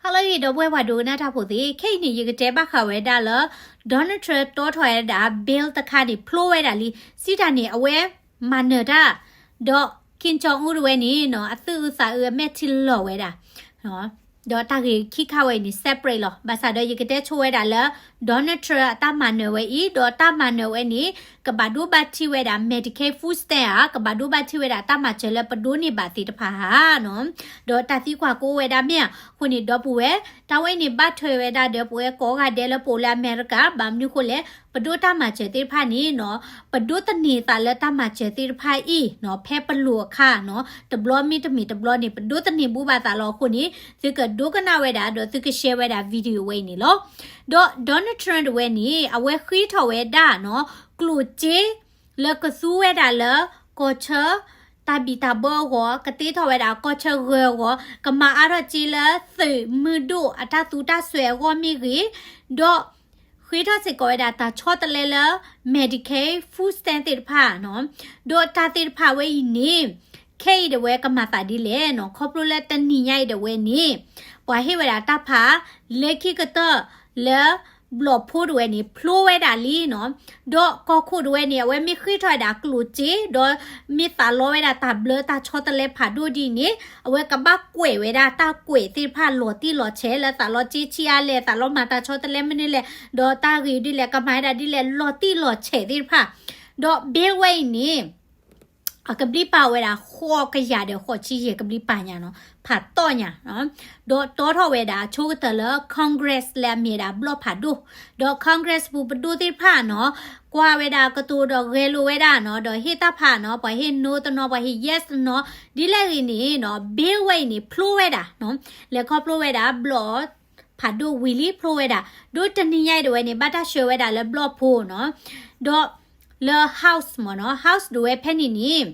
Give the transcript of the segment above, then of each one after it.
ဟါလၢအဂ့ၤ ဒီပုၢ်ဝဲၢ်ပှၤဒိကနၣ်တၢ်ဖိသ့ၣ်, ခဲအံၤန့ၣ် ယကတဲဘၣ်ဃးဝဲဒၣ်လၢ Donald Trump တီထီၣ်ဝဲဒၣ် bill တခါန့ၣ် ဖျိဝဲဒၣ်လံ, စံးတၢ်န့ၣ် အဝဲမၤနၢၤတၢ်, ဒီး Kim Jong Un တဝဲန့ၣ်နီၤ အသူၣ်အုးသးအုးအမဲာ်ထံလီၤဝဲဒၣ်, ဒီးတၢ်ဂ့ၢ်ခံခါဝဲအံၤန့ၣ် separate လီၤ. ဘၣ်ဆၣ်ဒီးယကတဲဆိဝဲဒၣ်လၢ Donald Trump အတၢ်မၤနၢၤဝဲအံၤ, ဒီးတၢ်မၤနၢၤဝဲန့ၣ် ကဘၣ်ဒိဘၣ်ထံးဝဲဒၣ် Medicaid food stamp ဧါ, ကဘၣ်ဒိဘၣ်ထံးဝဲဒၣ်တၢ်မၤစၢၤလၢပဒိးန့ၢ်ဘၣ်သ့ၣ်တဖၣ်ဧါနီၤ, ဒီးတၢ်သံကွၢ်ကအိၣ်ဝဲဒၣ်မ့ၢ်ဧါ. အဃိန့ၣ် ဒီပုၢ်ဝဲၢ် တၢ်ဝဲအံၤန့ၣ် ဘၣ်ထွဲဝဲဒၣ်ဒီးပဝဲကိးဂၤဒဲးလၢပအိၣ်လၢအမဲရကၤ, ဘၣ်မနုၤအဃိလဲၣ်, ပဒိးတၢ်မၤစၢၤသ့ၣ်တဖၣ်န့ၣ်နီၤ, ပဒိးသန့ၤသးလၢတၢ်မၤစၢၤသ့ၣ်တဖၣ်အံၤနီၤ ဖဲပလိၤအခါနီၤ, တဘျီမ့တမ့ၢ်တဘျီန့ၣ် ပဒိးသန့ၤဘူးဘၣ်သးလီၤ. အဃိန့ၣ် သုကဒိကနၣ်ဝဲဒၣ် ဒီးသုက share ဝဲဒၣ် video ဝဲအံၤန့ၣ်လီၤ. ဒီး Donald Trump တဝဲန့ၣ် အဝဲဃ့ထီၣ်ဝဲဒၣ်နီၤ ကျိၣ်စ့ လၢကသူဝဲဒၣ်လၢ ကီၢ်ဆၢ တၢ်ဘံၣ်တၢ်ဘၢအဂီၢ်, ကတ့ထီၣ်ဝဲဒၣ်ကီၢ်ဆၢဂၢၤအဂီၢ်, ကမၤအါထီၣ်စ့လၢသုးမုၢ်ဒိၣ်အတၢ်သူတၢ်စွဲအဂီၢ်မ့ၢ်ဂ့ၤ, ဒီး ဃ့ထီၣ်စ့ၢ်ကီးဝဲဒၣ်တၢ်ဆီတလဲလၢ Medicaid food stamp သ့ၣ်တဖၣ်နီၤ, ဒီးတၢ်သ့ၣ်တဖၣ်ဝဲအံၤန့ၣ် ခဲအံၤတဝဲကမၤသးဒ်လဲၣ်နီၤ, ခီဖျိလၢတနံၤညါအံၤတဝဲန့ၣ် ပှၤဟ့ၣ်ဝဲဒၣ်တၢ်ဖး လၢခံကတၢၢ်လၢ ဘျီၣ်ဖိတဝဲန့ၣ် ဖျိဝဲဒၣ်လံနီၤ, ဒီးကီၢ်ခိၣ်တဝဲန့ၣ် အဝဲမ့ၢ်ဃ့ထီၣ်ဝဲဒၣ်ကျိၣ်စ့ ဒီးမ့ၢ်သးလီဝဲဒၣ်တၢ်ဘျၢတၢ်ဆီတလဲဖးဒိၣ်ဒ်န့ၣ် အဝဲကဘၣ်ကွဲးဝဲဒၣ်တၢ်ကွဲးသ့ၣ်တဖၣ်လီၤတံၢ်လီၤဆဲး လၢသးလီၤစ့ဆံးအါလဲၣ်, သးလီၤမၤတၢ်ဆီတလဲမနုၤလဲၣ်, ဒီးတၢ်ဂ့ၢ်ဒ်လဲၣ် ကမၤဝဲဒၣ်ဒ်လဲၣ် လီၤတံၢ်လီၤဆဲးသ့ၣ်တဖၣ်, ဒီး bill ဝဲအံၤန့ၣ် အကဘျံးပာ်ဝဲဒၣ် ဃိးကယၤဒီးဃိးဆံယဲၢ်ကဘျံးပာ်ညါနီၤ, ဖးတီၢ်ညါ, ဒီးတီထီၣ်ဝဲဒၣ်ဆိကတၢၢ်လၢ Congress လၢအမ့ၢ်ဝဲဒၣ်ဘျီၣ်ဖးဒိၣ်, ဒီး Congress ပူၤပဒိၣ်သ့ၣ်တဖၣ်နီၤ ကွၢ်ဝဲဒၣ်ကတိၤဒီးဂဲၤလိာ်ဝဲဒၣ်နီၤ, ဒီးဟ့ၣ်တၢ်ဖးနီၤ, ပှၤဟ့ၣ် no တနီၤ ပှၤဟ့ၣ် yes တနီၤ, ဒ်လဲၣ်ဂ့ၤန့ၣ်နီၤ bill ဝဲအံၤန့ၣ် ဖျိဝဲဒၣ်နီၤ, လဲၤခီဖျိဝဲဒၣ်ဘျီၣ် ဖးဒိၣ်ဝံၤလံဖျိဝဲဒၣ်, ဒီးတနံၤညါအံၤတဝဲန့ၣ် ဘၣ်တၢ်ဆှၢဝဲဒၣ်လၢဘျီၣ်ဖိနီၤ, ဒီးလၢ House မ့ၢ်နီၤ, House တဝဲဖဲန့ၣ်န့ၣ်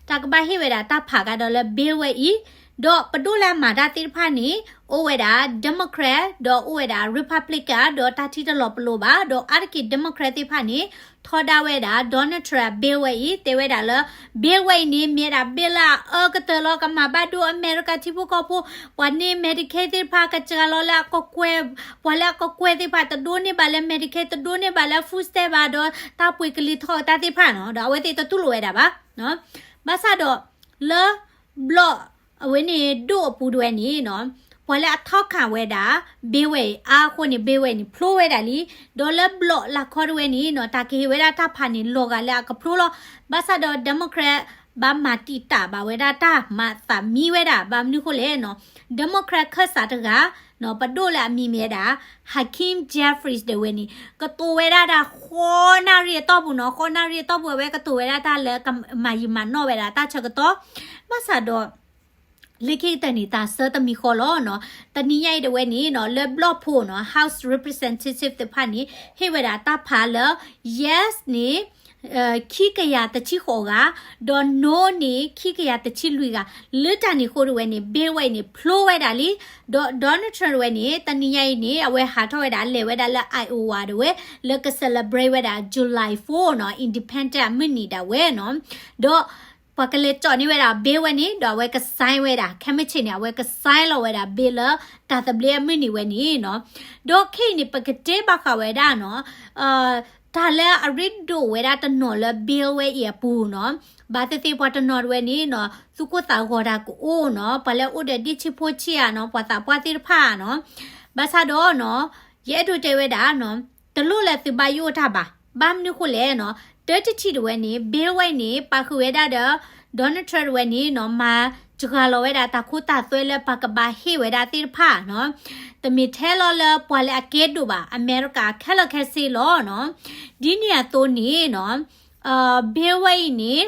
တၢ်ကဘၣ်ဟ့ၣ်ဝဲဒၣ်တၢ်ဖးကဒီးလၢ bill ဝဲအံၤ, ဒီးပဒိၣ်လၢအမၤတၢ်သ့ၣ်တဖၣ်န့ၣ် အိၣ်ဝဲဒၣ် Democrat ဒီးအိၣ်ဝဲဒၣ် Republican ဒီးတၢ်ထံတလီၤပလိာ်ဘၣ်, ဒီးအါတက့ၢ် Democrat သ့ၣ်တဖၣ်န့ၣ် ထီဒါဝဲဒၣ် Donald Trump bill ဝဲအံၤ တဲဝဲဒၣ်လၢ bill ဝဲအံၤန့ၣ် မ့ၢ်ဝဲဒၣ် bill လၢအအၢကတၢၢ်လီၤ, ကမၤဘၣ်ဒိအမဲရကၤထံဖိကီၢ်ဖိ, ပှၤန့ၢ် Medicaid သ့ၣ်တဖၣ် ကစှၤလီၤလၢအကကွဲၢ်, ပှၤလၢအကကွဲၢ်သ့ၣ်တဖၣ် တဒိးန့ၢ်ဘၣ်လၢ Medicaid, တဒိးန့ၢ်ဘၣ်လၢ food stamp ဘၣ်, ဒီးတၢ်ပှ့ၤကလံၤထီၣ်တၢ်သ့ၣ်တဖၣ်နီၤ, ဒီးအဝဲသ့ၣ်တတူၢ်လိာ်ဝဲဒၣ်ဘၣ်. ဘၣ်ဆၣ်ဒီး လၢဘျီၣ်အဝဲန့ၣ်ဒိၣ်အပူၤတဝဲန့ၣ်နီၤ, ပှၤလၢအထီၣ်ခးဝဲဒၣ် bill ဝဲအံၤအါအဃိန့ၣ် bill ဝဲအံၤန့ၣ် ဖျိဝဲဒၣ်လံ, ဒီးလၢဘျီၣ်လၢခီတဝဲန့ၣ်နီၤ တၢ်ကဟ့ၣ်ဝဲဒၣ်တၢ်ဖးန့ၣ် လီၤဂာ်လၢအကဖျိလီၤ. ဘၣ်ဆၣ်ဒီး Democrat ဘၣ်မၤတံာ်တာ်ဘၣ်ဝဲဒၣ်တၢ်မၤသးမံဝဲဒၣ်, ဘၣ်မနုၤအဃိလဲၣ်နီၤ, Democrat ခၢၣ်စးတဂၤနီၤ, ပဒိၣ်လၢအမံၤမ့ၢ်ဝဲဒၣ် Hakeem Jeffries ဒၣ်ဝဲန့ၣ် ကတိၤဝဲဒၣ်တၢ်ဃိးနၣ်ရံၣ်အတီၢ်ပူၤနီၤ, ဃိးနၣ်ရံၣ်အတီၢ်ပူၤ အဝဲကတိၤဝဲဒၣ်တၢ်လၢအမၤယံာ်မၤနီၣ်ဝဲဒၣ်တၢ်ဆၢကတီၢ်. ဘၣ်ဆၣ်ဒီး လၢခံကတၢၢ်န့ၣ် တၢ်ဆၢတမံၤဃီလီၤနီၤ. တနံၤညါအံၤတဝဲန့ၣ်နီၤ လၢဘျီၣ်ဖိနီၤ House Representative သ့ၣ်တဖၣ်န့ၣ် ဟ့ၣ်ဝဲဒၣ်တၢ်ဖးလၢ yes န့ၣ် ခံကယၤတဆံဃိးဂၤ, ဒီး no န့ၣ် ခံကယၤတဆံလွံၢ်ဂၤ, လၢတၢ်န့ၣ်အဃိတဝဲန့ၣ် bill ဝဲအံၤန့ၣ် ဖျိဝဲဒၣ်လံ, ဒီး Donald Trump တဝဲန့ၣ် တနံၤညါအံၤန့ၣ် အဝဲဟးထီၣ်ဝဲဒၣ် အလဲၤဝဲဒၣ်လၢ Iowa တဝဲ လၢက celebrate ဝဲဒၣ် July four နီၤ Independence အမုၢ်နံၤဒၣ်ဝဲနီၤ, ဒီး ပှၤကလဲၤကၠီၣ်န့ၢ်ဝဲဒၣ် bill ဝဲန့ၣ် ဒီးအဝဲက sign ဝဲဒၣ်, ခဲမုၢ်ဆ့ၣ်န့ၣ် အဝဲက sign လီၤဝဲဒၣ် bill လၢတၢ်သဘျ့အမုၢ်နံၤဝဲန့ၣ်နီၤ. ဒီးခဲအံၤန့ၣ် ပကတဲဘၣ်ဃးဝဲဒၣ်နီၤ တၢ်လၢအရ့ဒိၣ်ဝဲဒၣ်တနီၤလၢ bill ဝဲအံၤအပူၤနီၤ, ဘၣ်သ့ၣ်သ့ၣ်ပှၤတနီၤတဝဲန့ၣ်နီၤ သူၣ်ကိၢ်သးဂီၤတၢ်ကအိၣ်နီၤ, ပှၤလၢအအိၣ်ဒီးဒ့ၣ်ဆံးဖိဆံးဧါနီၤ, ပှၤသးပှၢ်သ့ၣ်တဖၣ်နီၤ. ဘၣ်ဆၣ်ဒီးနီၤ ယအဲၣ်ဒိးတဲဝဲဒၣ်နီၤ တလိၣ်လၢသုဘၣ်ယိၣ်တၢ်ဘၣ်. ဘၣ်မနုၤဃိလဲၣ်နီၤ, တၢတထံၣ်တဝဲန့ၣ် bill ဝဲအံၤန့ၣ် ပာ်ဃုာ်ဝဲဒၣ်ဒီး Donald Trump တဝဲန့ၣ်နီၤ မၤစှၤလီၤဝဲဒၣ်တၢ်ခိတၢ်သွဲလၢပှၤကဘၣ်ဟ့ၣ်ဝဲဒၣ်သ့ၣ်တဖၣ်နီၤ, တမ့ၢ်ထဲလီၤလၢပှၤလၢအကဲဒိၣ်ဘၣ်, အမဲရကၤခဲလၢာ်ခဲဆ့လီၤနီၤ. ဒ်န့ၣ်အသိးန့ၣ်နီၤ bill ဝဲအံၤန့ၣ်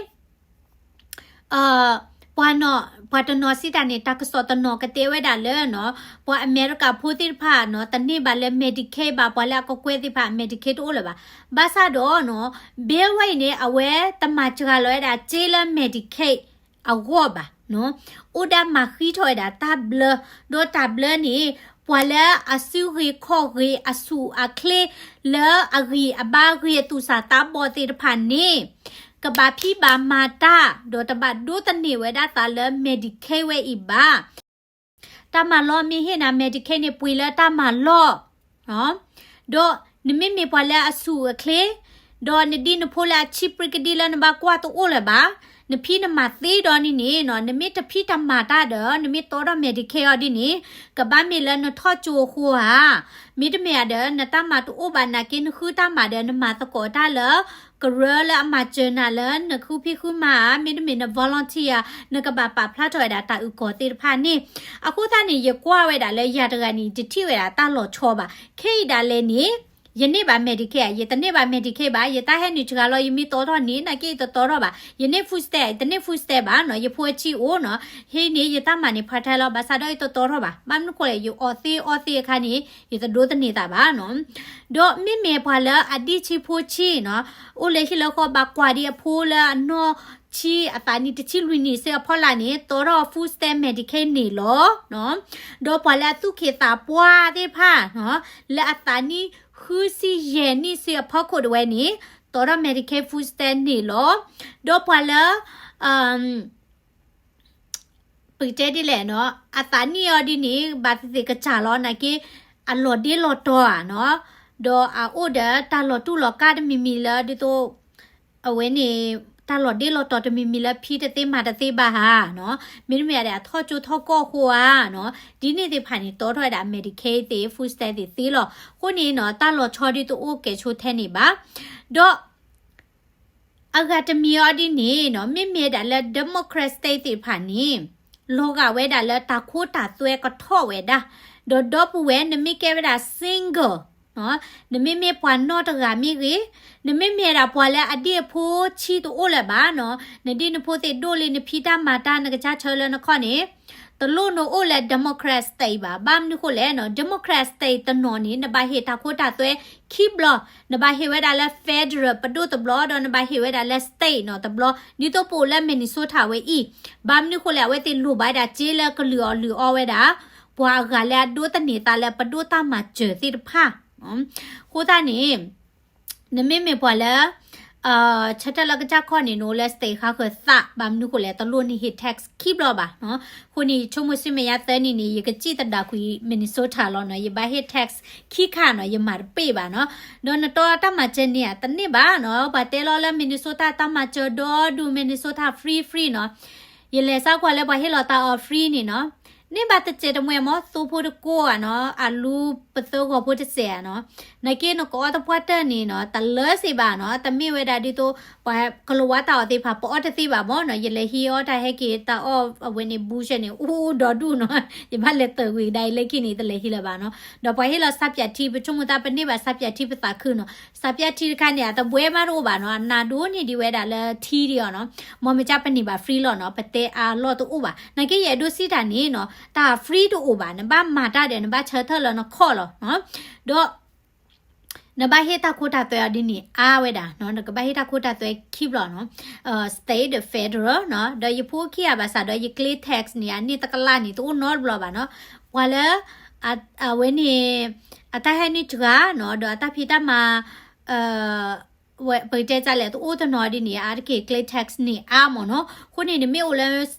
ပှၤနီၤ ပှၤတနီၤစံးတၢ်န့ၣ် တၢ်ကစီၣ်တနီၤကတဲဝဲဒၣ်လၢနီၤ ပှၤအမဲရကၤဖိသ့ၣ်တဖၣ်နီၤ တန့ၢ်ဘၣ်လၢ Medicaid ဘၣ်, ပှၤလၢအကကွဲၢ်သ့ၣ်တဖၣ် Medicaid တအိၣ်လၢၤဘၣ်. ဘၣ်ဆၣ်ဒီးနီၤ bill ဝဲအံၤန့ၣ် အဝဲတမၤစှၤလီၤဝဲဒၣ်စ့လၢ Medicaid အဂီၢ်ဘၣ်နီၤ, အိၣ်ဒၣ်မၤဃံထီၣ်ဝဲဒၣ်တၢ်ဘျၢ, ဒီးတၢ်ဘျၢန့ၣ် ပှၤလၢအစုဂ့ၤခီၣ်ဂ့ၤ အဆူၣ်အချ့ လၢအဂံၢ်အဘါဂ့ၤ အသူၣ်စၢ်သးဘီၣ်သ့ၣ်တဖၣ်န့ၣ် ကဘၣ်ဖံးဘၣ်မၤတၢ် ဒီးတဘၣ်ဒိးသန့ၤဝဲဒၣ်သးလၢ Medicaid ဝဲအံၤဘၣ်. တၢ်မၤလီၢ်မ့ၢ်ဟ့ၣ်နၤ Medicaid န့ၣ် ပှ့ၤလၢတၢ်မၤလီၢ် ဒီးနမ့မ့ၢ်ပှၤလၢအဆူၣ်အချ့, ဒီးနဒံနဖိလၢအဆံးပြံကဒံလၢနဘၣ်ကွၢ်တအိၣ်လၢၤဘၣ်, နဖံးနမၤသ့ဒီးန့ၣ်န့ၣ်နီၤ, နမ့ၢ်တဖံးတမၤတၢ်ဒီး နမ့ၢ်တီထီၣ် Medicaid အီၤဒ်န့ၣ်, ကဘၣ်မ့ၢ်လၢနထီၣ်ကၠိအဃိဧါ, မ့တမ့ၢ်ဧါဒီး နတၢ်မၤတအိၣ်ဘၣ်နာ်က့ နဃုတၢ်မၤဒီး နမၤသကိးတၢ်လၢ ကရၢလၢအမၤစၢၤနၤလၢနဃုဖံးဃုမၤဧါ, မ့တမ့ၢ်န volunteer ဧါ, နကဘၣ်ပာ်ဖျါထီၣ်ဝဲဒၣ်တၢ်အုၣ်ကီၤသ့ၣ်တဖၣ်န့ၣ်. အဃိသတးန့ၣ် ယကွၢ်ဝဲဒၣ်လၢယၤတဂၤန့ၣ် ယတထံၣ်ဝဲဒၣ်တၢ်လီၤဆီဘၣ်. ခဲအံၤဒၣ်လဲာ်န့ၣ် ယန့ၢ်ဘၣ် Medicaid ဧါ, ယတန့ၢ်ဘၣ် Medicaid ဘၣ်, ယတၢ်ဟဲနုာ်စှၤလီၤ ယမ့ၢ်တီထီၣ်န့ၣ် နာ်က့ယတတီထီၣ်ဘၣ်, ယန့ၢ် food stamp တန့ၢ် food stamp ဘၣ်နီၤ, ယဖိအဆံးအိၣ်နီၤ, ဟံးန့ၢ်ယတၢ်မၤန့ၣ် part time လီၤ, ဘၣ်ဆၣ်ဒီးယတတီထီၣ်ဘၣ်, ဘၣ်မနုၤဃိလဲၣ် ယအီသ့အီသ့အခါန့ၣ် ယတဒိးသန့ၤသးဘၣ်နီၤ. ဒီးမ့မ့ၢ်ပှၤလၢအဒံၣ်ဆံးဖိဆံးနီၤ, အိၣ်လၢဟံၣ်လၢဃီ ဘၣ်ကွၢ်ဒံးအဖိလၢအနီၢ်ဆံး အသးနံၣ်တဆံလွံၢ်နံၣ်စ့ၢ်အဖီလာ်န့ၣ် တီထီၣ် food stamp Medicaid န့ၣ်လီၤ. ဒီးပှၤလၢအသူၣ်က့ၣ်သးပှၢ်သ့ၣ်တဖၣ်နီၤ, လၢအသးနံၣ်ဃုဆံယဲၢ်နံၣ်စ့ၢ်အဖီခိၣ်ဒၣ်ဝဲန့ၣ် တီထီၣ် Medicaid food stamp န့ၣ်လီၤ. ဒီးပှၤလၢ ပကတဲဒ်လဲၣ်နီၤ, အသးနံၣ်အီၤဒ်န့ၣ် ဘၣ်သ့ၣ်သ့ၣ်ကစၢ်လီၤနာ်က့ အလီၤဒ့လီၤတီၤဧါနီၤ, ဒီးအအိၣ်ဒီးတၢ်လီၤတူၢ်လီၤကာ်တမံၤမံၤလၢဒ်သိး အဝဲန့ၣ် တၢ်လီၤဒ့လီၤတီၤတမံၤမံၤလၢဖံးတသ့မၤတသ့ဘၣ်ဧါနီၤ, မ့တမ့ၢ်ဒီး အထီၣ်ကၠိထီၣ်ကီၢ်အဃိဧါနီၤ, ဒ်န့ၣ်သ့ၣ်တဖၣ်န့ၣ် တီထီၣ်ဝဲဒၣ် Medicaid သ့ၣ် food stamp သ့ၣ်သ့လီၤ. အဃိန့ၣ်နီၤ တၢ်လီၤဆီဒ်တအိၣ်ကဲးဆိထဲန့ၣ်ဘၣ်. ဒီး အဂၤတမံၤအီၤဒ်န့ၣ်နီၤ, မ့မ့ၢ်ဒၣ်လၢ Democrat state သ့ၣ်တဖၣ်န့ၣ် လီၤဂာ်ဝဲဒၣ်လၢတၢ်ခိတၢ်သွဲကထီၣ်ဝဲဒၣ်, ဒီးဒီပုၢ်ဝဲၢ် နမ့ၢ်ကဲဝဲဒၣ် single နီၤ, နမ့မ့ၢ်ပှၤနီၢ်တဂၤမ့ၢ်ဂ့ၤ, နမ့မ့ၢ်ဒၣ်ပှၤလၢအဒံၣ်အဖိဆံးတအိၣ်လၢၤဘၣ်နီၤ, နဒံၣ်နဖိသ့ၣ်ဒိၣ်လံ နဖံးတၢ်မၤတၢ် နကစၢ်ဆၢလၢနခီၣ်န့ၣ် တလိၣ်နအိၣ်လၢ Democrat state ဘၣ်. ဘၣ်မနုၤဃိလဲၣ်နီၤ, Democrat state တနီၤန့ၣ် နဘၣ်ဟ့ၣ်တၢ်ခိတၢ်သွဲခံဘျီ, နဘၣ်ဟ့ၣ်ဝဲဒၣ်လၢ federal ပဒိၣ်တဘျီ, ဒီးနဘၣ်ဟ့ၣ်ဝဲဒၣ်လၢ state နီၤတဘျီ, ဒ်သိးပအိၣ်လၢ Minnesota ဝဲအံၤ, ဘၣ်မနုၤဃိလဲၣ် အဝဲသ့ၣ်လိၣ်ဘၣ်ဝဲဒၣ်စ့လၢကလုၢ်အီၣ်လုၢ်အီဝဲဒၣ် ပှၤအဂၤလၢအဒိးသန့ၤသးလၢပဒိၣ်တၢ်မၤစၢၤသ့ၣ်တဖၣ်. အဃိသတးန့ၣ် နမ့မ့ၢ်ပှၤလၢ ဆၢထၢၣ်လၢကစၢ်ခီၣ်န့ၣ် နအိၣ်လၢ state ဃါဃၢၤသး ဘၣ်မနုၤဃိလဲၣ် တလိၣ်နဟ့ၣ် tax ခံဘျီဘၣ်နီၤ. အဃိန့ၣ် ယဆိကမိၣ်ဆူမဲာ်ညါသၢနံၣ်န့ၣ် ယကစံၣ်သဒၣ်ကွံာ် Minnesota လီၤနီၤ, ယဘၣ်ဟ့ၣ် tax ခံခါနီၤ, ယမၤတပ့ၢ်ဘၣ်နီၤ. ဒီးနတီတၢ်မၤစၢၤန့ၣ်ဧါ တန့ၢ်ဘၣ်နီၤ, ပှၤတဲလီၤလၢ Minnesota တၢ်မၤစၢၤဒီဒူၣ် Minnesota free free နီၤ. ယလဲၤစးကွၢ်လၢပှၤဟ့ၣ်လီၤတၢ်အီၣ် free န့ၣ်နီၤ, န့ၢ်ဘၣ်တစဲးတမှဲမ့ၢ် သိဖိတကိးဧါနီၤ, အလူပသၢဂီၤဖိတစဲးဧါနီၤ. နာ်က့နကအီၣ်တပှၢ်တၢၢ်န့ၣ်နီၤ, တလၢစ့ၢ်ဘၣ်နီၤ, တမ့ၢ်ဝဲဒၣ်ဒ်သိး ပှၤကလီၤဝါတၢ်အီၣ်သ့ၣ်တဖၣ် ပအီၣ်တသ့ဘၣ်မ့ၢ်နီၤ, ယလဲၤဟံးအီၣ်တၢ်ဟဲက့ၤ တၢ်အီၣ်အဝဲန့ၣ် ဘူးရှဲန့ၣ် အိၣ်ဒီဒူၣ်နီၤ, ယဘၣ်လဲၤတၢၢ်ကွံာ်ကဒါအံၤလၢခံန့ၣ် တလဲၤဟံးလၢၤဘၣ်နီၤ. ဒီးပှၤဟ့ၣ်လီၤ စးပၠးထံ ပဆိကမိၣ်သးပန့ၢ်ဘၣ် စးပၠးထံ ပသးခုနီၤ, စးပၠးထံတခါန့ၣ် အတဘှဲမးတအိၣ်ဘၣ်နီၤ, အနးဒိၣ်န့ၢ်ဒံးဝဲဒၣ်လၢထံဒံးအီၤနီၤ, မ်မ့ၢ်ကပန့ၢ်ဘၣ် free လီၤနီၤ, ပတဲအလီၢ်တအိၣ်ဘၣ်. နာ်က့ယအဲၣ်ဒိးစံးတၢ်န့ၣ်နီၤ, တၢ် free တအိၣ်ဘၣ်, နဘၣ်မၤတၢ်ဒီး နဘၣ်ဆၢထၢၣ်လၢနခီၣ်လီၤနီၤ. ဒီး နဘၣ်ဟ့ၣ်တၢ်ခိတၢ်သွဲအီၤဒ်န့ၣ် အါဝဲဒၣ်နီၤ, နကဘၣ်ဟ့ၣ်တၢ်ခိတၢ်သွဲခံဘျီနီၤ, state ဒီး federal နီၤ, ဒီးယဖိခံဂၤဘၣ်ဆၣ်ဒီး ယကျ့ tax န့ၣ် အန့ၢ်တကလးန့ၣ် တအိၣ်နီတဘျီဘၣ်နီၤ. ပှၤလၢ အဝဲန့ၣ် အတၢ်ဟဲနုာ်စှၤနီၤ, ဒီးအတၢ်ဖံးတၢ်မၤ ဝဲ ပကတဲဒ်လဲၣ် တအိၣ်တနီၤဒ်န့ၣ် အါတက့ၢ် ကျ့ tax န့ၣ်အါမ့ၢ်နီၤ. အဃိန့ၣ် နမ့ၢ်အိၣ်လၢ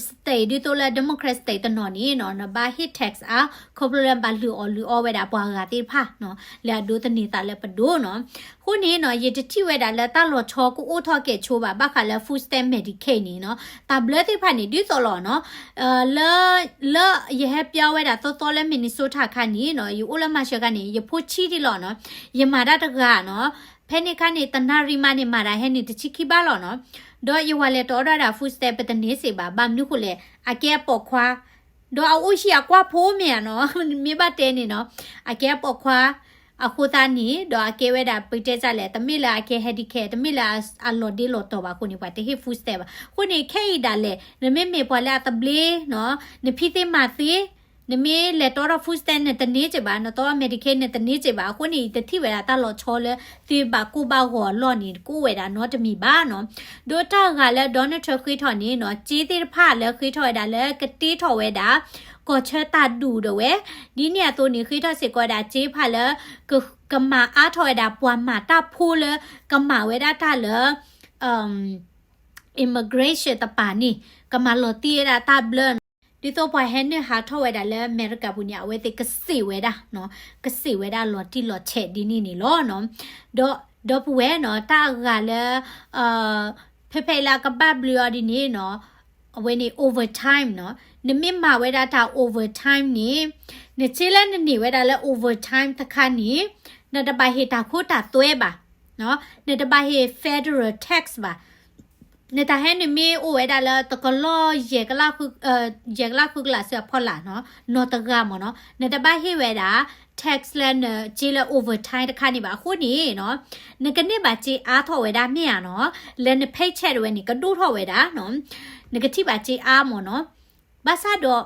state ဒ်သိးလၢ Democrat state တနီၤန့ၣ်နီၤ, နဘၣ်ဟ့ၣ် tax အါ, ခီဖျိလၢနဘၣ်လုၢ်အီၣ်လုၢ်အီဝဲဒၣ်ပှၤဂၤသ့ၣ်တဖၣ်နီၤ, လၢအဒိးသန့ၤသးလၢပဒိၣ်နီၤ. အဃိန့ၣ်နီၤ, ယတထံၣ်ဝဲဒၣ်လၢတၢ်လီၤဆီကအိၣ်ထီၣ်ကဲၣ်ဆိဘၣ် ဘၣ်ဃးလၢ food stamp Medicaid န့ၣ်နီၤ, တၢ်ဘျၢသ့ၣ်တဖၣ်န့ၣ် ဒ်သိးလီၤနီၤ, လၢ လၢယဟဲပၠီဝဲဒၣ်သီသီလၢ Minnesota ခါန့ၣ်နီၤ, ယအိၣ်လၢ Marshall ခါန့ၣ် ယဖိဆံးဒံးလီၤနီၤ, ယမၤတၢ်တဂၤနီၤ, ဖဲန့ၣ်ခါန့ၣ် တနၣ်ရံၣ်မးန့ၣ် မၤတၢ်ဟဲန့ၣ် တဆံခံဘးလီၤနီၤ. ဒီးယဝၤလဲၤတီအီၣ်ဒၣ် food stamp ပတန့ၢ်စ့ၢ်ဘၣ်, ဘၣ်မနုၤဃိလဲၣ် အကဲအပိာ်ခွါ, ဒီးအအိၣ်ဟံၣ်အကွၢ်ဖိမ့ၢ်ဧါနီၤ, မ့ၢ်ဘၣ်တဲန့ၣ်နီၤ, အကဲအပိာ်ခွါ, အဃိသတးန့ၣ် ဒီးအကဲဝဲဒၣ် ပကတဲဒ်လဲၣ်, တမ့ၢ်လၢအကဲ handicap, တမ့ၢ်လၢအလီၤဒ့လီၤတီၤဘၣ်အဃိန့ၣ် ပှၤတဟ့ၣ် food stamp ဘၣ်. အဃိန့ၣ် ခဲအံၤဒၣ်လဲာ် နမ့မ့ၢ်ပှၤလၢအသဘျ့နီၤ, နဖံးသ့မၤသ့, နမ့ၢ်လဲၤတီထီၣ် food stamp နတန့ၢ်စ့ၢ်ဘၣ်, နတီ Medicaid နတန့ၢ်စ့ၢ်ဘၣ်, အဃိန့ၣ် ယတထံၣ်ဝဲဒၣ်တၢ်လီၤဆီလၢ သုဘၣ်ကိၢ်ဘၣ်ဂီၤအလီၢ်န့ၣ် တကအိၣ်ဝဲဒၣ်နီတမံၤဘၣ်နီၤ. ဒီးတၢ်ဂၤလၢ Donald Trump ဃ့ထီၣ်န့ၣ်နီၤ, စ့သ့ၣ်တဖၣ်လၢဃ့ထီၣ်ဝဲဒၣ်လၢကတ့ထီၣ်ဝဲဒၣ် ကီၢ်ဆၢတၢ်ဒူၣ်ဒၣ်ဝဲ, ဒ်န့ၣ်အသိးန့ၣ် ဃ့ထီၣ်စ့ၢ်ကီးဝဲဒၣ်စ့တဖၣ်လၢ က ကမၤအါထီၣ်ဝဲဒၣ်ပှၤမၤတၢ်ဖိလၢ ကမၤဝဲဒၣ်တၢ်လၢ immigration တပၤန့ၣ် ကမၤလီၤတံၢ်ဝဲဒၣ်တၢ်ဘျၢနီၤ. ဒ်သိးပှၤဟဲနုာ်ဟးထီၣ်ဝဲဒၣ်လၢအမဲရကၤပူၤန့ၣ် အဝဲသ့ၣ်ကစ့ၢ်ဝဲဒၣ်နီၤ, ကစ့ၢ်ဝဲဒၣ်လီၤတံၢ်လီၤဆဲးဒ်န့ၣ်န့ၣ်လီၤနီၤ. ဒီး ဒီပုၢ်ဝဲၢ်နီၤ တၢ်အဂၤလၢ ဖဲဖဲအံၤလၢအကဘၣ်ဘျုးအီၤဒ်န့ၣ်နီၤ, အဝဲန့ၣ် overtime နီၤ. နမ့ၢ်မၤဝဲဒၣ်တၢ် overtime န့ၣ် နစ့လၢနန့ၢ်ဝဲဒၣ်လၢ overtime တခါန့ၣ် နတဘၣ်ဟ့ၣ်တၢ်ခိတၢ်သွဲဘၣ်, နတဘၣ်ဟ့ၣ် federal tax ဘၣ်. နတၢ်ဟဲနုာ်မ့ၢ်အိၣ်ဝဲဒၣ်လၢတကလီၢ်ယဲၢ်ကလးဃု, ယဲၢ်ကလးဃုကလးစ့ၢ်အဖီလာ်နီၤ, နီၢ်တဂၤမ့ၢ်နီၤ, နတဘၣ်ဟ့ၣ်ဝဲဒၣ် tax လၢနစ့လၢ overtime တခါန့ၣ်ဘၣ်. အဃိန့ၣ်နီၤ, နကန့ၢ်ဘၣ်စ့အါထီၣ်ဝဲဒၣ်မ့ၢ်ဧါနီၤ, လၢန paycheck တဝဲန့ၣ် ကဒိၣ်ထီၣ်ဝဲဒၣ်နီၤ, နကထံၣ်ဘၣ်စ့အါမ့ၢ်နီၤ. ဘၣ်ဆၣ်ဒီး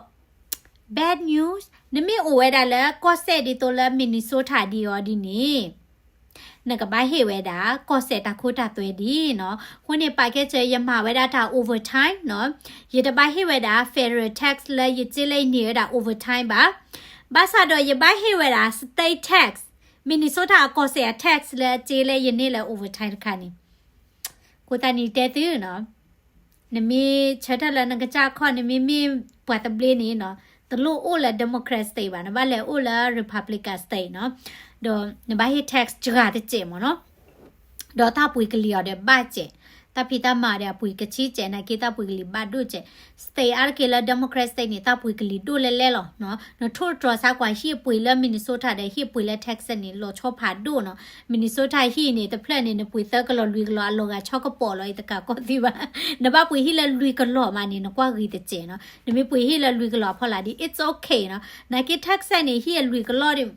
bad news နမ့ၢ်အိၣ်ဝဲဒၣ်လၢကီၢ်စဲၣ်ဒ်သိးလၢ Minnesota ဒ်အံၤဒ်န့ၣ် နကဘၣ်ဟ့ၣ်ဝဲဒၣ် ကီၢ်စဲၣ်တၢ်ခိတၢ်သွဲဒ်နီၤ. အဃိန့ၣ် ပာ်ကဲစၢၤ ယမၤဝဲဒၣ်တၢ် overtime နီၤ, ယတဘၣ်ဟ့ၣ်ဝဲဒၣ် federal tax လၢယစ့လၢယန့ၢ်ဝဲဒၣ် overtime ဘၣ်. ဘၣ်ဆၣ်ဒီးယဘၣ်ဟ့ၣ်ဝဲဒၣ် state tax, Minnesota အကီၢ်စဲၣ်အ tax လၢစ့လၢယန့ၢ်လၢ overtime တခါန့ၣ် အဃိသတးန့ၣ်တဲသုနီၤ, နမ့ၢ်ဆၢထၢၣ်လၢနကစၢ်ခီၣ် နမ့မ့ၢ်ပှၤသဘျ့န့ၣ်နီၤ, တလိၣ်အိၣ်လၢ Democrat state ဘၣ်, နဘၣ်လဲၤအိၣ်လၢ Republican state နီၤ, ဒီးနဘၣ်ဟ့ၣ် tax စှၤတစဲးမ့ၢ်နီၤ. ဒီးတၢ်ပှ့ၤကလံၤအီၤဒီးဘၣ်စဲး, တၢ်ဖံးတၢ်မၤအီၤဒီးအပှ့ၤကဆံကဲး, နာ်က့တၢ်ပှ့ၤကလံၤဘၣ်ဒိၣ်စဲး. State အါတက့ၢ်လၢ Democrat state န့ၣ် တၢ်ပှ့ၤကလံၤဒိၣ်လဲၣ်လဲၣ်လီၤ. နထိၣ်တြီၤဆါကွၢ်ဟံၣ်အပှ့ၤလၢ Minnesota ဒီးဟံၣ်အပှ့ၤလၢ Texas န့ၣ် လီၤဆီဖးဒိၣ်နီၤ. Minnesota ဟံၣ်န့ၣ် တဖျၢၣ်န့ၣ် နပှ့ၤသၢကလီၤလွံၢ်ကလီၤ အလီၤဂာ်ဆီကပီၤလီၤ ယတကးကီၢ်သ့ဘၣ်. နဘၣ်ပှ့ၤဟံၣ်လၢလွံၢ်ကလီၤမးန့ၣ် နကွၢ်ဂ့ၤတစဲးနီၤ. နမ့ၢ်ပှ့ၤဟံၣ်လၢလွံၢ်ကလီၤအဖီလာ်ဒီး it's okay နီၤ. နာ်က့ Texas န့ၣ် ဟံၣ်အလွံၢ်ကလီၤဒီး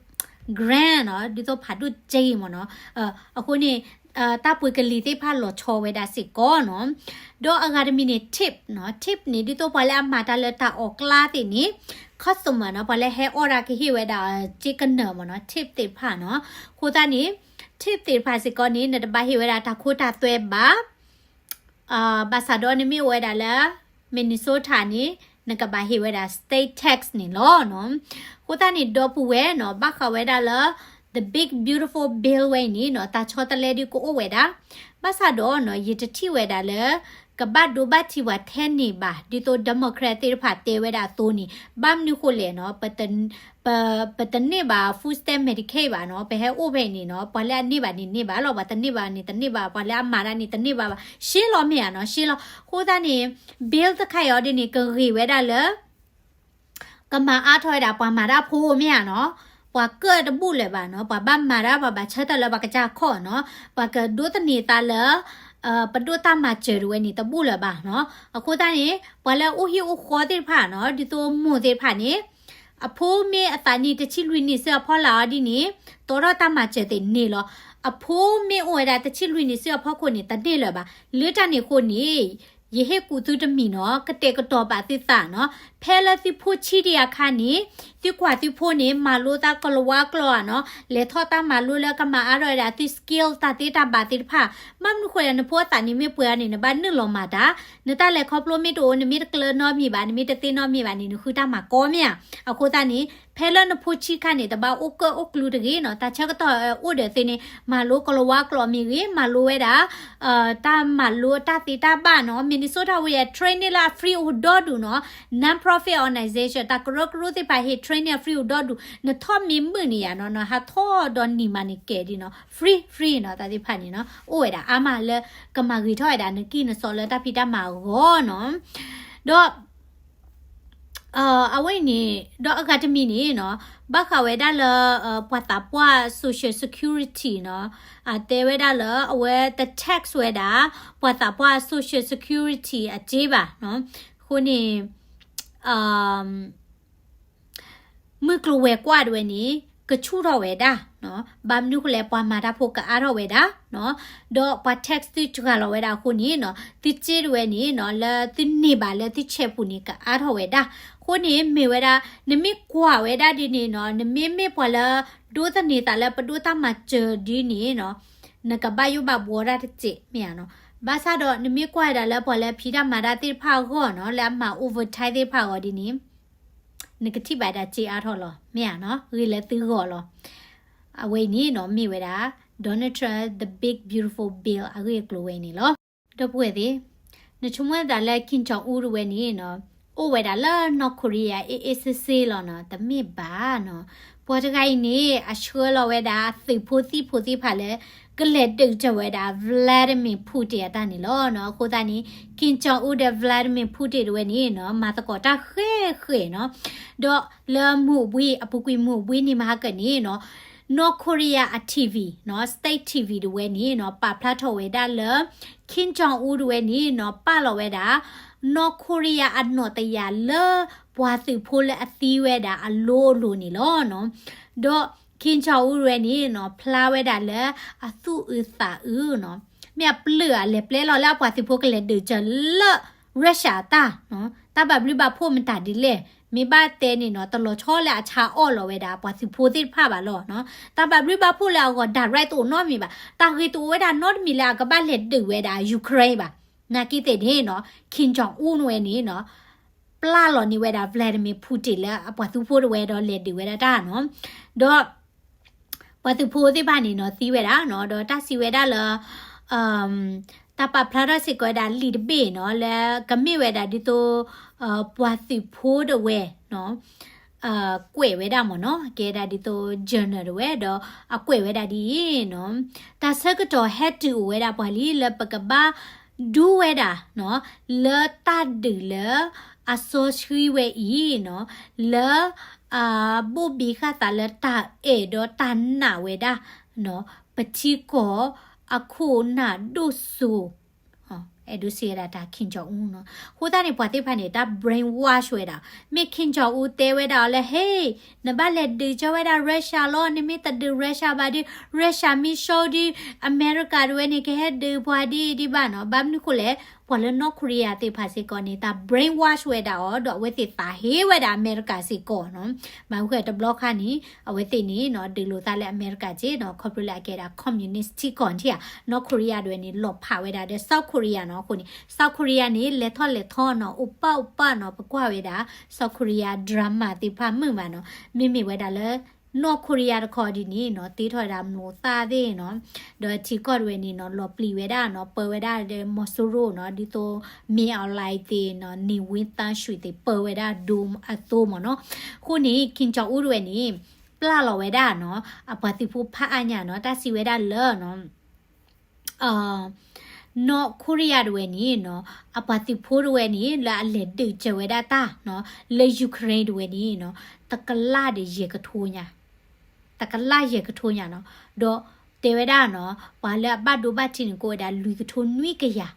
grand နီၤ, ဒ်သိးဖးဒိၣ်က့မ့ၢ်နီၤ. အဃိန့ၣ် တၢ်ပှ့ၤကလံၤသ့ၣ်တဖၣ်လီၤဆီဝဲဒၣ်စ့ၢ်ကီးနီၤ. ဒီးအဂၤတမံၤန့ၣ် tip နီၤ, tip န့ၣ် ဒ်သိးပှၤလၢအမၤတၢ်လၢတၢ်အီၣ်ကျါသ့ၣ်န့ၣ် customer နီၤ, ပှၤလၢဟဲအီၣ်ဒၣ်ကဟ့ၣ်ဝဲဒၣ်စ့ကနၢၤမ့ၢ်နီၤ, tip သ့ၣ်တဖၣ်နီၤ. အဃိသတးန့ၣ် tip သ့ၣ်တဖၣ်စ့ၢ်ကီးန့ၣ် နတဘၣ်ဟ့ၣ်ဝဲဒၣ်တၢ်ခိတၢ်သွဲဘၣ်. ဘၣ်ဆၣ်ဒီးနမ့ၢ်အိၣ်ဝဲဒၣ်လၢ Minnesota န့ၣ် နကဘၣ်ဟ့ၣ်ဝဲဒၣ် state tax န့ၣ်လီၤနီၤ. အဃိသတးန့ၣ် ဒီပုၢ်ဝဲၢ်နီၤ, ဘၣ်ဃးဝဲဒၣ်လၢ the big beautiful bill ဝဲအံၤန့ၣ်နီၤ, တၢ်ဆီတလဲဒုးကအိၣ်ဝဲဒၣ်. ဘၣ်ဆၣ်ဒီးနီၤ, ယတထံၣ်ဝဲဒၣ်လၢ ကဘၣ်ဒိဘၣ်ထံးပှၤထဲန့ၣ်ဘၣ်, ဒ်သိး Democrat သ့ၣ်တဖၣ်တဲဝဲဒၣ်အသိးန့ၣ်, ဘၣ်မနုၤဃိလဲၣ်နီၤ, ပ ပတန့ၢ်ဘၣ် food stamp Medicaid ဘၣ်နီၤ, ပဟဲအိၣ်ဖဲန့ၣ်နီၤ, ပှၤလၢအန့ၢ်ဘၣ်န့ၣ်န့ၢ်ဘၣ်လီၤ, ပှၤတန့ၢ်ဘၣ်န့ၣ်တန့ၢ်ဘၣ်, ပှၤလၢအမၤတၢ်န့ၣ်တန့ၢ်ဘၣ်ဘၣ်, ရှဲလီၤမ့ၢ်ဧါနီၤ, ရှဲလီၤ. အဃိသတးန့ၣ် bill တခါအံၤအီၤဒ်န့ၣ် ကဂ့ၤဝဲဒၣ်လၢ ကမၤအါထီၣ်ဝဲဒၣ်ပှၤမၤတၢ်ဖိမ့ၢ်ဧါနီၤ, ပှၤကၢၣ်တဘူၣ်လၢၤဘၣ်နီၤ, ပှၤဘၣ်မၤတၢ် ပှၤဘၣ်ဆၢထၢၣ်လၢပှၤကစၢ်ခီၣ်နီၤ, ပှၤကဒိးသန့ၤသးလၢ ပဒိၣ်တၢ်မၤစၢၤတဝဲန့ၣ်တဘူၣ်လၢၤဘၣ်နီၤ. အဃိသတးန့ၣ် ပှၤလၢအအိၣ်ဟံၣ်အိၣ်ဃီသ့ၣ်တဖၣ်နီၤ, ဒ်သိးမိၢ်သ့ၣ်တဖၣ်န့ၣ် အဖိမ့ၢ်အသးနံၣ်တဆံလွံၢ်နံၣ်ဆူအဖီလာ်အီၤဒ်န့ၣ် တီထီၣ်တၢ်မၤစၢၤသ့ၣ်န့ၣ်လီၤ. အဖိမ့ၢ်အိၣ်ဝဲဒၣ်တဆံလွံၢ်နံၣ်ဆူအဖီခိၣ်န့ၣ် တန့ၢ်လၢၤဘၣ်. လၢတၢ်န့ၣ်အဃိန့ၣ် ယဟ့ၣ်ကူၣ်သုတမံၤနီၤ, ကတဲာ်ကတီၤပာ်သုသးနီၤ. ဖဲလၢသုဖိဆံးဒံးအခါန့ၣ် သုကွၢ်သုဖိန့ၣ် မၤလိသးကလၤဝါကျိာ်ဧါနီၤ, လဲၤထီၣ်တၢ်မၤလိလၢကမၤအါထီၣ်ဝဲဒၣ်သု skill တၢ်သ့တၢ်ဘၣ်သ့ၣ်တဖၣ်. ဘၣ်မနုၤဃိလဲၣ်, နဖိအသးန့ၣ်မ့ၢ်ပှဲၤအီၤန့ၣ် နဘၣ်နုာ်လီၤမၤတၢ်, နတၢ်လဲၤခီဖျိမ့ၢ်တအိၣ် နမ့ၢ်တကျၢၤနီတမံၤဘၣ်, နမ့ၢ်တသ့နီတမံၤဘၣ်န့ၣ် နဃုတၢ်မၤကီမ့ၢ်ဧါ. အဃိသတးန့ၣ် ဖဲလၢနဖိဆံးခါန့ၣ် တဘၣ်အိၣ်ကၢၣ်အိၣ်ကျူတဂ့ၤနီၤ, တၢ်ဆၢကတီၢ်အိၣ်ဒီးသ့န့ၣ် မၤလိကလၤဝါကျိာ်မ့ၢ်ဂ့ၤ, မၤလိဝဲဒၣ် တၢ်မၤလိတၢ်သ့တၢ်ဘၣ်နီၤ. Minnesota ဝဲယ train န့ၢ်လၢအ free အိၣ်ဒီဒူၣ်နီၤ, non-profit organization တၢ်ကရၢကရိသ့ၣ်တဖၣ်ဟ့ၣ် train န့ၢ်အ free အိၣ်ဒီဒူၣ်, နထီၣ်မ့ၢ်မုာ်န့ၣ်ယါနီၤ, နဟးထီၣ်ဒီးနံၤမးန့ၣ်ကဲဒ်နီၤ, free free နီၤ, တၢ်သ့ၣ်တဖၣ်န့ၣ်နီၤ အိၣ်ဝဲဒၣ်အါမးလၢကမၤဂ့ၤထီၣ်ဝဲဒၣ်နကံၢ်နစီလၢတၢ်ဖံးတၢ်မၤအဂီၢ်နီၤ. ဒီး အဝဲအံၤန့ၣ် ဒီးအဂၤတမံၤန့ၣ်နီၤ, ဘၣ်ဃးဝဲဒၣ်လၢ ပှၤသးပှၢ် social security နီၤ, အတဲဝဲဒၣ်လၢအဝဲတ tax ဝဲဒၣ် ပှၤသးပှၢ် social security အစ့ဘၣ်နီၤ. အဃိန့ၣ် မုၢ်ကျိၤဝဲၤကွာ်တဝဲန့ၣ် ကဆူၣ်ထီၣ်ဝဲဒၣ်နီၤ, ဘၣ်မနုၤဃိလဲၣ် ပှၤမၤတၢ်ဖိကအါထီၣ်ဝဲဒၣ်နီၤ, ဒီးပှၤ tax သုစှၤလီၤဝဲဒၣ်အဃိန့ၣ်နီၤ, သုစ့တဝဲန့ၣ်နီၤ လၢသုန့ၢ်ဘၣ်လၢသုဆဲးပူၤန့ၣ် ကအါထီၣ်ဝဲဒၣ်. အဃိန့ၣ်မ့ၢ်ဝဲဒၣ် နမ့ၢ်ကွၢ်ဝဲဒၣ်ဒ်န့ၣ်နီၤ, နမ့မ့ၢ်ပှၤလၢ ဒိးသန့ၤသးလၢပဒိၣ်တၢ်မၤစၢၤဒ်န့ၣ်နီၤ, နကဘၣ်ယိၣ်ဘၣ်ဘှီတၢ်တစဲးမ့ၢ်ဧါနီၤ. ဘၣ်ဆၣ်ဒီးနမ့ၢ်ကွၢ်ဝဲဒၣ်လၢပှၤလၢဖံးတၢ်မၤတၢ်သ့ၣ်တဖၣ်အဂီၢ်နီၤ, လၢအမၤ overtime သ့ၣ်တဖၣ်အဂီၢ်ဒ်န့ၣ် နကထံၣ်ဘၣ်ဒၣ်စ့အါထီၣ်လီၤ မ့ၢ်ဧါနီၤ, ဂ့ၤလၢသုဂီၢ်လီၤ. အဝဲအံၤန့ၣ်နီၤ မ့ၢ်ဝဲဒၣ် Donald Trump the big beautiful bill အဂ့ၢ်အကျိၤဝဲအံၤန့ၣ်လီၤ. ဒီပုၢ်ဝဲၢ်သ့ၣ်, နဆိကမိၣ်သးလၢ Kim Jong Un တဝဲန့ၣ်နီၤ, အိၣ်ဝဲဒၣ်လၢ North Korea အ့ၣ်အ့ၣ်စ့စ့လီၤနီၤ, တမ့ၢ်ဘၣ်နီၤ. ပှၤတဂၤအံၤန့ၣ် အဆှၢလီၤဝဲဒၣ်သုးဖိသံၣ်ဖိသ့ၣ်တဖၣ်လၢ ကလဲၤဒုးကၢၤဝဲဒၣ် Vladimir Putin အတၢ်န့ၣ်လီၤနီၤ. အဃိသတးန့ၣ် Kim Jong Un ဒီး Vladimir Putin တဝဲန့ၣ်နီၤ မၤသကိးတၢ်ဃဲးဃဲးနီၤ. ဒီးလၢမုၢ်ဘှံး အပူၤကွံာ်မုၢ်ဘှံးနံၤမဟါကန့ၣ်နီၤ North Korea အ TV နီၤ State TV တဝဲန့ၣ်နီၤ ပာ်ဖျါထီၣ်ဝဲဒၣ်လၢ Kim Jong Un တဝဲန့ၣ်နီၤ ပာ်လီၤဝဲဒၣ် North Korea အနီၣ်တယၢ်လၢ ပှၤသုးဖိလၢအသံဝဲဒၣ်အလိၤအလိၤန့ၣ်လီၤနီၤ. ဒီး Kim Jong Un တဝဲန့ၣ်နီၤ ဖျါဝဲဒၣ်လၢအသူၣ်အုးသးအုးနီၤ. မ့ၢ်အပျၢၢ်အလဲၤပျဲလီၤလၢအပှၤသုးဖိကလဲၤဒုးကၢၤလၢ Russia တၢ်နီၤ တၢ်ဘၣ်ဘျုးဘၣ်ဖှိၣ်မတၤဒ်လဲၣ် မ့ၢ်ဘၣ်တဲန့ၣ်နီၤ တလီၤဆီလၢအဆါအီၣ်လီၤဝဲဒၣ်ပှၤသုးဖိသ့ၣ်တဖၣ်ဘၣ်လီၤနီၤ. တၢ်ဘၣ်ဘျုးဘၣ်ဖှိၣ်လၢအဂီၢ် direct တအိၣ်နီတမံၤဘၣ်. တၢ်ဂ့ၤတအိၣ်ဝဲဒၣ်နီတမံၤလၢအကဘၣ်လဲၤဒုးဝဲဒၣ် Ukraine ဘၣ်. နာ်က့သ့ၣ်န့ၣ်နီၤ Kim Jong Un ဝဲန့ၣ်နီၤ ပျၢ်လီၤန့ၢ်ဝဲဒၣ် Vladimir Putin လၢအပှၤသုးဖိတဝဲဒီးလဲၤဒုးဝဲဒၣ်တၢ်နီၤ. ဒီး ပှၤသုးဖိသ့ၣ်တဖၣ်န့ၣ်နီၤ သံဝဲဒၣ်နီၤ ဒီးတၢ်စံးဝဲဒၣ်လၢ တၢ်ပာ်ဖျါထီၣ်စ့ၢ်ကီးဝဲဒၣ်လံာ်တဘ့ၣ်နီၤ လၢကမ့ၢ်ဝဲဒၣ်ဒ်သိး ပှၤသုးဖိတဝဲနီၤ ကွဲးဝဲဒၣ်မ့ၢ်နီၤ ကဲဒၣ်ဒ်သိး journal တဝဲဒီး အကွဲးဝဲဒၣ်ဒ်အံၤနီၤ တၢ်ဆၢကတီၢ်ဟဲတုၤအိၣ်ဝဲဒၣ်ပှၤလံ လၢပကဘၣ်ဒူဝဲဒၣ်နီၤ လၢတၢ်ဒုးလၢအစီဆှံဝဲအံၤနီၤ လၢ အဘိၣ်ဘံဃာ်သးလၢတၢ်အဲၣ်ဒီးတၢ်နာ်ဝဲဒၣ်နီၤ ပထံကီၢ်အခိၣ်နၢ်ဒိၣ်စိ အဲၣ်ဒိးစံးဝဲဒၣ်တၢ် Kim Jong Un နီၤ. အဃိသတးန့ၣ် ပှၤသ့ၣ်တဖၣ်န့ၣ် တၢ် brainwash ဝဲဒၣ် မ့ၢ် Kim Jong Un တဲဝဲဒၣ်အီၤလၢ ဟ့ၣ် နဘၣ်လဲၤဒုးကၢၤဝဲဒၣ် Russia လီၤ. နမ့ၢ်တဒုး Russia ဘၣ်ဒီး Russia မ့ၢ်ရှုံးဒီး အမဲရကၤတဝဲန့ၣ် ကဟဲဒုးပှၤဒ်အံၤဒံးဘၣ်နီၤ. ဘၣ်မနုၤဃိလဲၣ် ပှၤလၢ North Korea သ့ၣ်တဖၣ်စ့ၢ်ကီးန့ၣ် တၢ် brainwash ဝဲဒၣ်အီၤ ဒီးအဝဲသ့ၣ်သးဟ့ဝဲဒၣ်အမဲရကၤစ့ၢ်ကီးနီၤ. ဘၣ်မနုၤဃိတဘျီခါန့ၣ် အဝဲသ့ၣ်န့ၣ်နီၤ ဒုးလိာ်သးလၢအမဲရကၤက့နီၤ ခီဖျိလၢအကဲဒၣ် communist ထံကီၢ်ထံဧါ North Korea တဝဲန့ၣ် လီၤဖးဝဲဒၣ်ဒီး South Korea နီၤ. အဃိန့ၣ် South Korea န့ၣ် လဲၤထီၣ်လဲၤထီနီၤ အိၣ်ပၢ်အိၣ်ပၢ်နီၤ ပကွၢ်ဝဲဒၣ် South Korea drama သ့ၣ်တဖၣ်မုာ်မးနီၤ. မ့မ့ၢ်ဝဲဒၣ်လၢ North Korea တခီဒ်န့ၣ်နီၤ တ့ထီၣ်ဝဲဒၣ်မျိာ်သၣ်သ့ၣ်နီၤ ဒီးထံကီၢ်တဝဲန့ၣ်နီၤ လီၤပျံၤဝဲဒၣ်နီၤ ပၢဝဲဒၣ်ဒီးမီၤစိရိၤနီၤ ဒ်သိး မင်းအောင်လှိုင် သ့ၣ်နီၤ နေဝင်းသန်းရွှေ သ့ၣ် ပၢဝဲဒၣ်ဒိအသိမ့ၢ်နီၤ. အဃိန့ၣ် Kim Jong Un တဝဲန့ၣ် ပျၢ်လီၤဝဲဒၣ်နီၤ အပှၤသုးဖိဖးအါညါနီၤ တၢ်စံးဝဲဒၣ်လၢနီၤ North Korea တဝဲန့ၣ်နီၤ အပှၤသုးဖိတဝဲန့ၣ် လၢအလဲၤဒုးကၢၤဝဲဒၣ်တၢ်နီၤ လၢ Ukraine တဝဲန့ၣ်နီၤ တကလးဒီးယဲၢ်ကထိညါ တကလးယဲၢ်ကထိညါနီၤ. ဒီးတဲဝဲဒၣ်နီၤ ပှၤလၢအဘၣ်ဒိဘၣ်ထံးန့ၣ် ကအိၣ်ဝဲဒၣ်လွံၢ်ကထိနွံကယၤ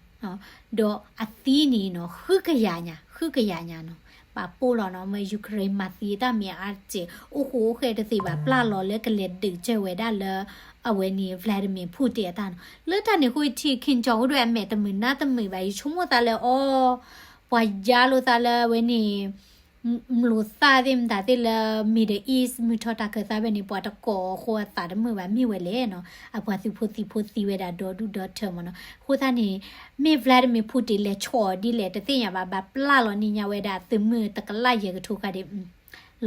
ဒီးအသံန့ၣ်နီၤ ဃုကယၤညါ ဃုကယၤညါနီၤ. ပာ်ပိၢ်လီၤနီၤ မ့ၢ် Ukraine မၤသံတၢ်မ့ၢ်အါတစဲး အိၣ်ဃိအိၣ်ဃဲတသ့ဘၣ် ပျၢ်လီၤလၢကလဲၤဒုးကၢၤဝဲဒၣ်လၢ အဝဲန့ၣ် Vladimir Putin အတၢ်နီၤ. လၢတၢ်န့ၣ်အဃိထံး Kim Jong Un ဒွဲၣ်အမဲာ်တမုာ်နါတမုာ်ဘၣ် ယဆိကမိၣ်သးလၢအီၤ ပှၤယါလိာ်သးလၢအဝဲန့ၣ် မျိာ်သၣ်သ့ၣ်မတၤသ့ၣ်လၢ Middle East မုၢ်ထီၣ်တၢ်ခၢၣ်သးဖဲန့ၣ် ပှၤတကိးအဃိအသးတမုာ်ဘၣ် မ့ၢ်ဝဲလဲၣ်နီၤ. အပှၤသုးဖိသံၣ်ဖိသံဝဲဒၣ်ဒီဒူၣ်ဒီထၢမ့ၢ်နီၤ. အဃိသတးန့ၣ် မ့ၢ် Vladimir Putin လဲၤဆီၣ်အီၤဒ်လဲၣ်တသ့ၣ်ညါဘၣ် ဘၣ်ပျၢ်လီၤန့ၢ်ညါဝဲဒၣ်သုးမုၢ်တကလးယဲၢ်ကထိခါဒ် လီၤ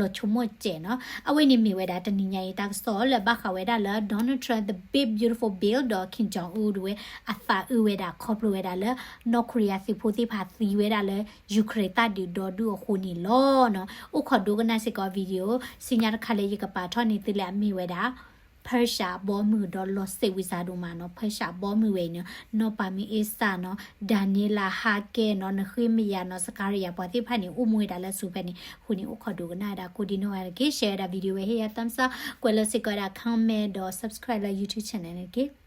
ဆိကမိၣ်စဲးနီၤ. အဝဲန့ၣ်မ့ၢ်ဝဲဒၣ်တနံၤညါအံၤတၢ်ကစီၣ်လၢဘၣ်ဃးဝဲဒၣ်လၢ Donald Trump the Big Beautiful Bill ဒီး Kim Jong Un တဝဲ အသးအုးဝဲဒၣ်ခီဖျိဝဲဒၣ်လၢ North Korea သုးဖိသ့ၣ်တဖၣ်သံဝဲဒၣ်လၢ Ukraine တၢ်ဒုးဒီဒူၣ်အဃိန့ၣ်လီၤနီၤ. အိၣ်ခိးဒိကနၣ်စ့ၢ်ကီး video ဆူညါတခါလၢယကပာ်ထီၣ်န့ၢ်သုလၢအမ့ၢ်ဝဲဒၣ် Persia ဘီမုၢ်ဒီးလီၤစိတ်ဝင်စားဒိၣ်မးနီၤ. Persia ဘီမုၢ်ဝဲအံၤန့ၣ် နီၢ်ပၤမုၢ်အ့စၢ်နီၤ Daniela Harker နီၤ နဃ့မယၤနီၤ Zakaria ပှၤသ့ၣ်တဖၣ်န့ၣ် အိၣ်မူဝဲဒၣ်လၢအစိၤဖဲန့ၣ် အဃိန့ၣ် အိၣ်ခိးဒိကနၣ်ဝဲဒၣ်ကိးဒံနီၢ်ဂၤတက့ၢ်. share ဝဲဒၣ် video ဝဲ ဟ့ၣ်ယၤ thumbs up ကွဲးလီၤစ့ၢ်ကီးဝဲဒၣ် comment ဒီး subscribe လၢ YouTube channel န့ၣ်တက့ၢ်.